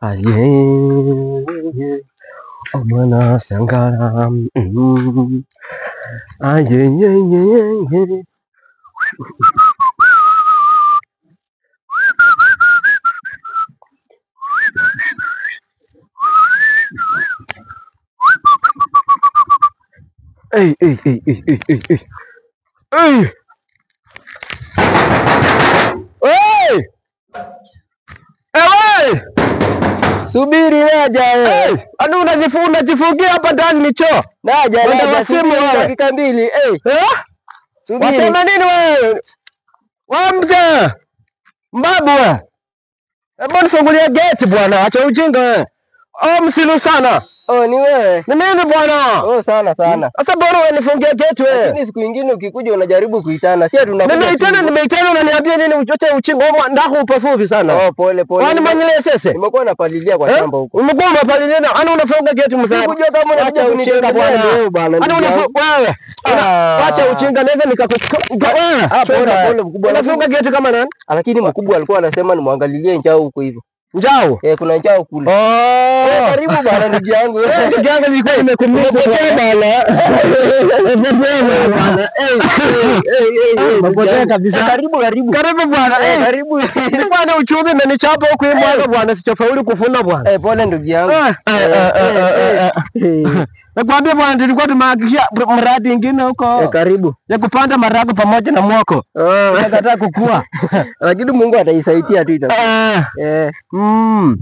Aye, omwana sangara. Aye, ye, ye, ye. Hey, hey, hey, hey, hey, hey, hey. Hey! Hey! Hey! Subiri naja wewe. Hey! Anu unajifungia hapa ndani ni choo. Naja Wenda naja wasimu subiri wewe. dakika mbili. Eh, Eh? subiri. Wasema nini wewe? Wewe mzee. Mbabu wewe. Hebu nifungulie geti bwana, acha ujinga wewe. Oh, msilu sana. Oh, ni wewe. Ni mimi bwana. Oh, sana sana. Sasa bora wewe nifungie geti wewe. Lakini siku nyingine ukikuja unajaribu kuitana. Si tunakuja. Nimeitana nimeitana unaniambia nini uchoche uchinga? Wewe ndako upafupi sana. Oh, pole pole. Kwani manyile sese? Nimekuwa napalilia kwa Eh? shamba huko. Umekuwa umepalilia na ana unafunga geti mzee. Sikujua kama unakuja Acha ujinga kunitembelea bwana. leo bwana. Ana ndugu yangu. wewe. Ah. Acha ujinga naweza nikakuchukua wewe. Ah, pole pole mkubwa. Unafunga geti kama nani? Lakini mkubwa alikuwa anasema nimwangalilie njao huko hivyo. Njao. Eh, kuna njao kule. Oh. Eh, karibu bwana ndugu yangu. Eh, ndugu yangu nilikuwa nimekumbuka Umepotea bwana. Umepotea bwana. Eh, eh, eh, Umepotea kabisa. Karibu karibu. Karibu bwana. Eh, Eh, karibu. nilikuwa na uchumi imenichapa huku hii mwaka bwana, sichofaulu kufuna bwana. Eh, pole ndugu yangu. Eh, eh, eh, eh, eh. Nakwambia bwana, tulikuwa tumehakikisha mradi ingine huko Eh, karibu. ya kupanda marago pamoja na mwoko. Oh. Nakataa kukua. Lakini Mungu ataisaidia tu ita. Eh, Eh, mm.